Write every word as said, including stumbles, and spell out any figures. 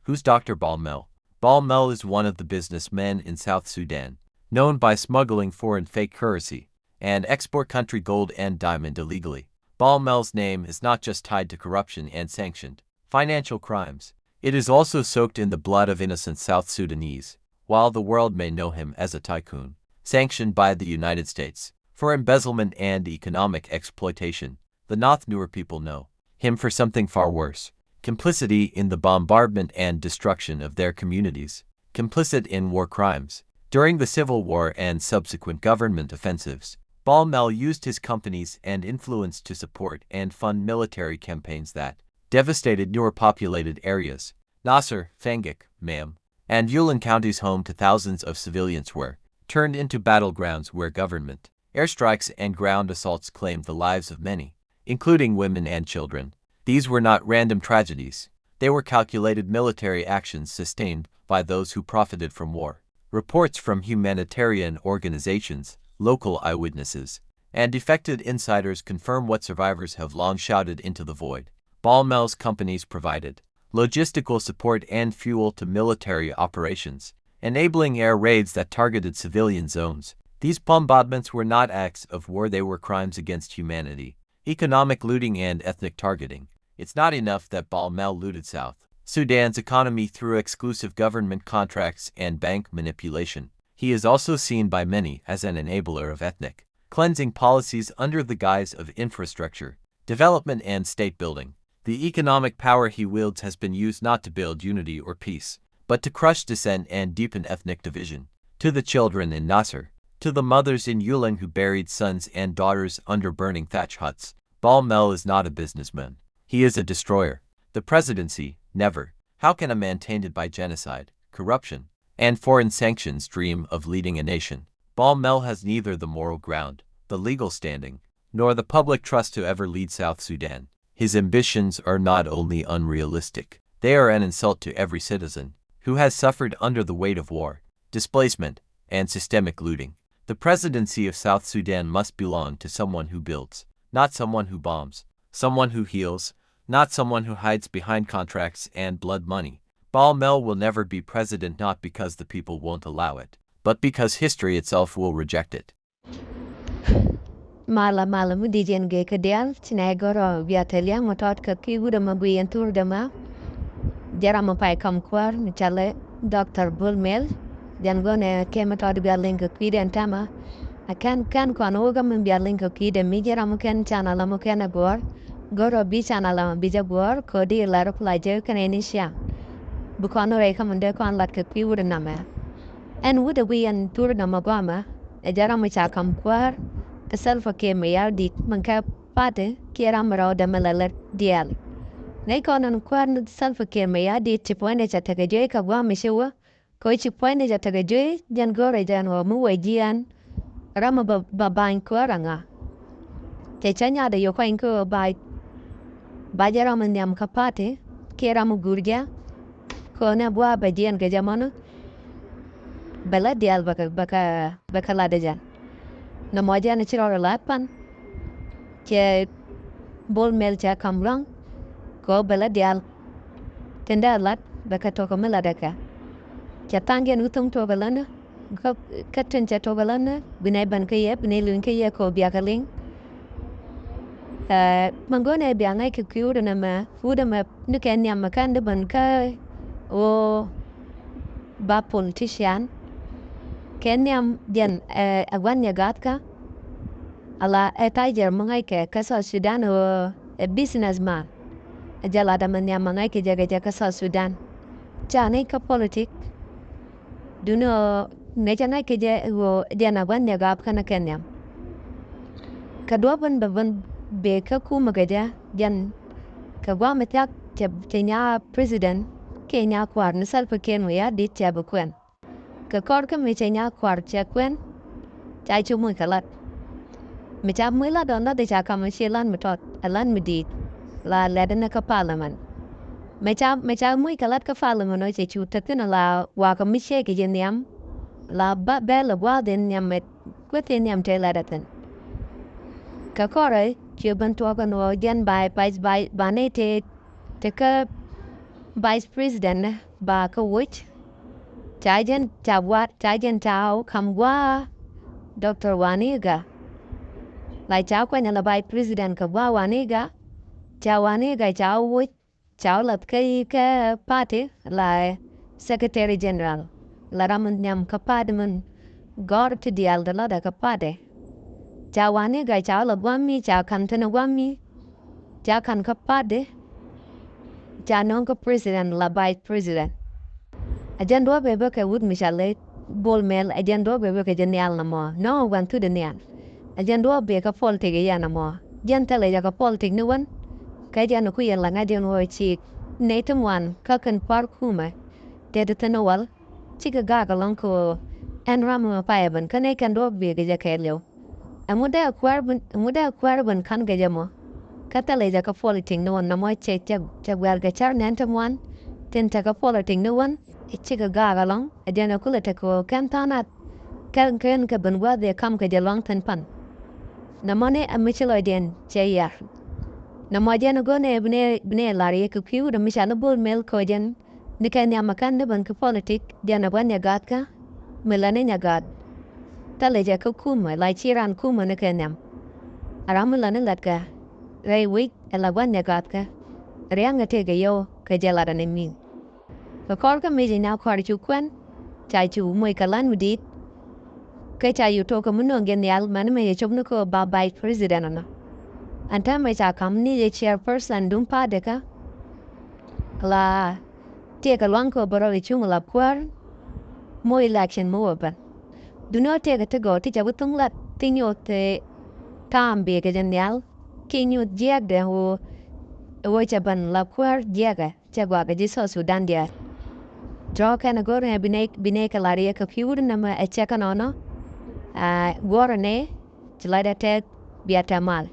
Who's Doctor Bol Mel? Bol Mel is one of the businessmen in South Sudan, known by smuggling foreign fake currency and export country gold and diamond illegally. Bol Mel's name is not just tied to corruption and sanctioned financial crimes. It is also soaked in the blood of innocent South Sudanese. While the world may know him as a tycoon, sanctioned by the United States, for embezzlement and economic exploitation, the North Nuer people know him for something far worse: complicity in the bombardment and destruction of their communities, complicit in war crimes. During the civil war and subsequent government offensives, Bol Mel used his companies and influence to support and fund military campaigns that devastated Nuer populated areas. Nasir, Fangak, Maem, and Ulan counties, home to thousands of civilians, were turned into battlegrounds where government airstrikes and ground assaults claimed the lives of many, including women and children. These were not random tragedies. They were calculated military actions sustained by those who profited from war. Reports from humanitarian organizations, local eyewitnesses, and defected insiders confirm what survivors have long shouted into the void. Bol Mel's companies provided logistical support and fuel to military operations, enabling air raids that targeted civilian zones. These bombardments were not acts of war, they were crimes against humanity. Economic looting and ethnic targeting. It's not enough that Bol Mel looted South Sudan's economy through exclusive government contracts and bank manipulation. He is also seen by many as an enabler of ethnic cleansing policies under the guise of infrastructure development and state building. The economic power he wields has been used not to build unity or peace, but to crush dissent and deepen ethnic division. To the children in Nasir, to the mothers in Ulan who buried sons and daughters under burning thatch huts, Bol Mel is not a businessman. He is a destroyer. The presidency, never. How can a man tainted by genocide, corruption, and foreign sanctions dream of leading a nation? Bol Mel has neither the moral ground, the legal standing, nor the public trust to ever lead South Sudan. His ambitions are not only unrealistic, they are an insult to every citizen who has suffered under the weight of war, displacement, and systemic looting. The presidency of South Sudan must belong to someone who builds, not someone who bombs, someone who heals, not someone who hides behind contracts and blood money. Bol Mel will never be president, not because the people won't allow it, but because history itself will reject it. Malä, malä mi di̱i̱t yɛn gee kä diaal ci nɛ gɔ̱rɔ bia te lia̱a̱ŋ mi tɔt kä kui̱ wut ɛmɛ guiy yɛn thur dämä. Jɛ ram mi pay kam kuäär mi cɔalɛ Doctor Bol Mel. Jɛn gɔnɛ kɛ mi tɔt bia liŋ kä kui̱dɛn täämɛ. Ɛ kɛn, kɛn kɔn wä kä mi bia liŋ kä kui̱dɛ mi jɛ ram mi kɛn canɛl ɛmɔ kɛn ɛ guɔ̱ɔ̱r. Gɔ̱rɔ bi canɛl ɛmɔ bi jɛ guɔ̱ɔ̱r kɛ ɣöö di lär ku la jɛ kɛnɛ ni ciaŋ. Bi kɔn rɛy kä mi dee kɔn lat kɛ kui̱ wut ɛnamɛ. Ɛn wut ɛ guiy yɛn thur dämä guamɛ. Ɛ jɛ ram mi ca kam kuäär kä Salva Kiir Mayardit min kɛ party kiɛ ram mi rɔɔdɛ mi la lät diaal. Ŋäc kɔn ɛn kuäär ni Salva Kiir Mayardit ci puɔ̱nydɛ cɛ tekɛ juey kɛ gua̱a̱m mi ci wä. Kɛ ɣöö ci puɔ̱nydɛ cɛ tekɛ juey, jɛn go̱o̱rɛ jɛn ɣöö mi wä jiɛɛn ram mi bä, bä ba̱ny kuäär aŋa. Cɛ cä nyaatdɛ yɛ kuany kä ɣöö ba, ba jɛ ram mi nhiam kä party kiɛ ram mi guur jɛ. Kɛ ɣöö nɛ buaa bɛ jiɛɛn kɛ jɛ mɔnä. Bɛ lät diaal bɛ kɛ, bɛ kɛ, bɛ kɛ lat ɛ jɛn. Nɔmɔ jɛn ci rɔɔdɛ lat pan. Cɛ Bol Mel cɛ kam lua̱ŋ. Kɛ ɣöö bɛ lät diaal tin dee lat bɛ kɛ tɔ̱kä mi latdɛ kɛ. Cɛ tha̱a̱ŋ jɛn wi̱i̱ tho̱ŋ tɔ̱kä länä. Kä, kä tin cɛ tɔ̱kä länä bi nɛy ben kä yɛ, bi nɛy luny kä yɛ kɛ ɣöö bia kɛ liŋ. Ɛ, min go̱o̱rnɛ bia ŋäc kɛ kui̱ wut ɛnɛ mɛ, wut ɛmɛ ni kɛ nhiam mɛ kɛn di ben kä ɣöö ba politician. Kɛ nhiam jɛn, ɛ, ɛ gua̱n nyɛ ga̱a̱thkä. Ala ɛ tajir mi ŋäc kɛ kä South Sudan ɣöö ɛ businessman. Ɛ jɛ lat ɛmɛ nhiam mɛ ŋäc kɛ jɛ kɛ jɛ kä South Sudan. Ca ni kä politik. Duŋni ɣöö ŋäcä ŋa̱c kɛ jɛ ɣöö jɛn a gua̱n nhiɛ gaap kɛnɛ kɛ nhiam. Kɛ duɔ̱ɔ̱p in bɛ ben bee kä kumɛ kɛ jɛ jɛn kɛ gua̱a̱mɛ thia̱k cɛ, cɛ nya president kiɛ nya kua̱r ni Salva Kiir Mayardit cɛ bi kuɛn. Kɛ kɔr kä mi cɛ nya kua̱r cɛ kuɛn. Ca cu muc kɛ lat. Mi ca muc lat ɔ, lat ca kamɛ ci lat mi tɔt, ɛ lat mi di̱i̱t. La lɛt ni kä parliament. Mi ca, mi ca muc kɛ lat kä parliament ɔ, cɛ cu tek thin la wakä mi cɛ kɛ jɛ nhiam. La ba bɛ lɛ gua̱a̱th in nhiam mɛ kueth in nhiam te lat ɛ thin. Kɛ kɔrɛ ci ben tuɔk ɛn ɣöö jɛn ba, ba, ba, ba nɛy te, te kä Vice President ba kä wuc. Ca jɛn ca gua̱a̱r ca jɛn ca wä ka̱m gua̱a̱ Doctor Wani Igga. La ca kuany la Vice President kɛ gua̱a̱ Wani Igga. Ca Wani Igga ca wä wuc ca wä lath kä i̱ kɛ party la Secretary General la ram in nhiam kä party min gɔ̱r ti diaal ti latdɛ kä party. Ca Wani Igga ca wä la gua̱a̱mi ca ka̱n thi̱n gua̱a̱mi. Ca ka̱n kä party. Ca nööŋ kä President la Vice President. Ɛ jɛn duɔ̱ɔ̱p ëë bä kɛ wut mi ca lɛ Bol Mel, ɛ jɛn duɔ̱ɔ̱p ëë bä kɛ jɛ nhial nɔmɔ. Nɔŋ ɛ gua̱n thut ɛ nhial. Ɛ jɛn duɔ̱ɔ̱p bɛ kɛ politic ɛ yɛn nɔmɔ. Jɛn thilɛ jɛ kɛ politic ni wän. Kɛ jɛn ku yɛn la ŋa̱c jɛn wä ciik. Nɛy ti ŋuan kä kɛn kua̱r kumɛ. Tëë ti thi̱n wal. Cikɛ gaak ɛlɔ̱ŋ kɛ ɣöö ɛn ram ɛmɛ payɛ ben kä nɛy kɛn duɔ̱ɔ̱p bɛ kɛ jɛ kɛɛliw. Ɛŋu dee kuäär ben, ɛŋu dee kuäär ben ka̱n kɛ jɛ mɔ? Kä thilɛ jɛ kä politic ni wän nɔmɔ cɛ, cɛ, cɛ guɛ̈r kɛ cär nɛn ti ŋuan. Tin tekɛ politic ni wän, ɛ cikɛ gaak ɛlɔ̱ŋ, ɛ jɛn ɛ kulɛ tekɛ ɣöö kɛn tha̱a̱ŋ nath. Kɛn, kɛn kɛ ben gua̱a̱th ëë ka̱m kɛ jɛ lua̱ŋ thi̱n pan. Nɔmɔni ɛ mi ci lɔcdiɛn cɛ yar. Nɔmɔ jɛn ɛ go̱n ɛ bi nɛ, bi nɛ lar yɛ kɛ kui̱ wut ɛ mi ca ni Bol Mel kɛ ɣöö jɛn. Ni kɛ nhiam ɛ kɛn ni ben kä politic, jɛn ɛ gua̱n nyɛ ga̱a̱thkä, mi lɛ ni nyɛ ga̱a̱th. Thilɛ jɛ kä kumɛ, la ci raan kumɛ ni kɛ nhiam. Ɛ ram mi lɛ ni la̱tkɛ, rɛy wi̱c ɛ la gua̱n nyɛ ga̱a̱thkä. Ria̱ŋ ɛ tëëkɛ yio̱w kɛ jɛ lat ɛ ni mi̱i̱n. Kɛ kɔr kä mëë jɛ nya kɔr cu kuɛn, ca cu moc kɛ lan mi di̱i̱t. Kä ca yut tok kɛ mi nööŋ jɛ nhial, mɛn mɛ jɛ cop ni kɛ ba vice president ɛnɔ. Ɛn täämɛ ca ka̱m ni jɛ chairperson duŋ party kä. La tëëkɛ lua̱ŋ kɛ bä rɔ cuŋ la kuäär. Moc election mi wä ben. Duŋni ɣöö tëëkɛ ti gɔw ti ca bi thuŋ lat ti nyuɔth ti ta̱a̱m bikɛ jɛ nhial. Ti nyuɔth jiɛɛkdɛ ɣöö ɛ ɣöö cɛ ben la kuäär jiɛɛkɛ cɛ guakä ji̱ South Sudan diaal. Tɔ̱ kɛn ɛ go̱r ɛ bi nɛy, bi nɛy kɛ lar yɛ kɛ kui̱ wut nɛmɛ ɛ cɛ kɛ nɔnɔ. Aa, guɔ̱rɛ nɛy ci lɔcdɛ tɛth bia tɛmal.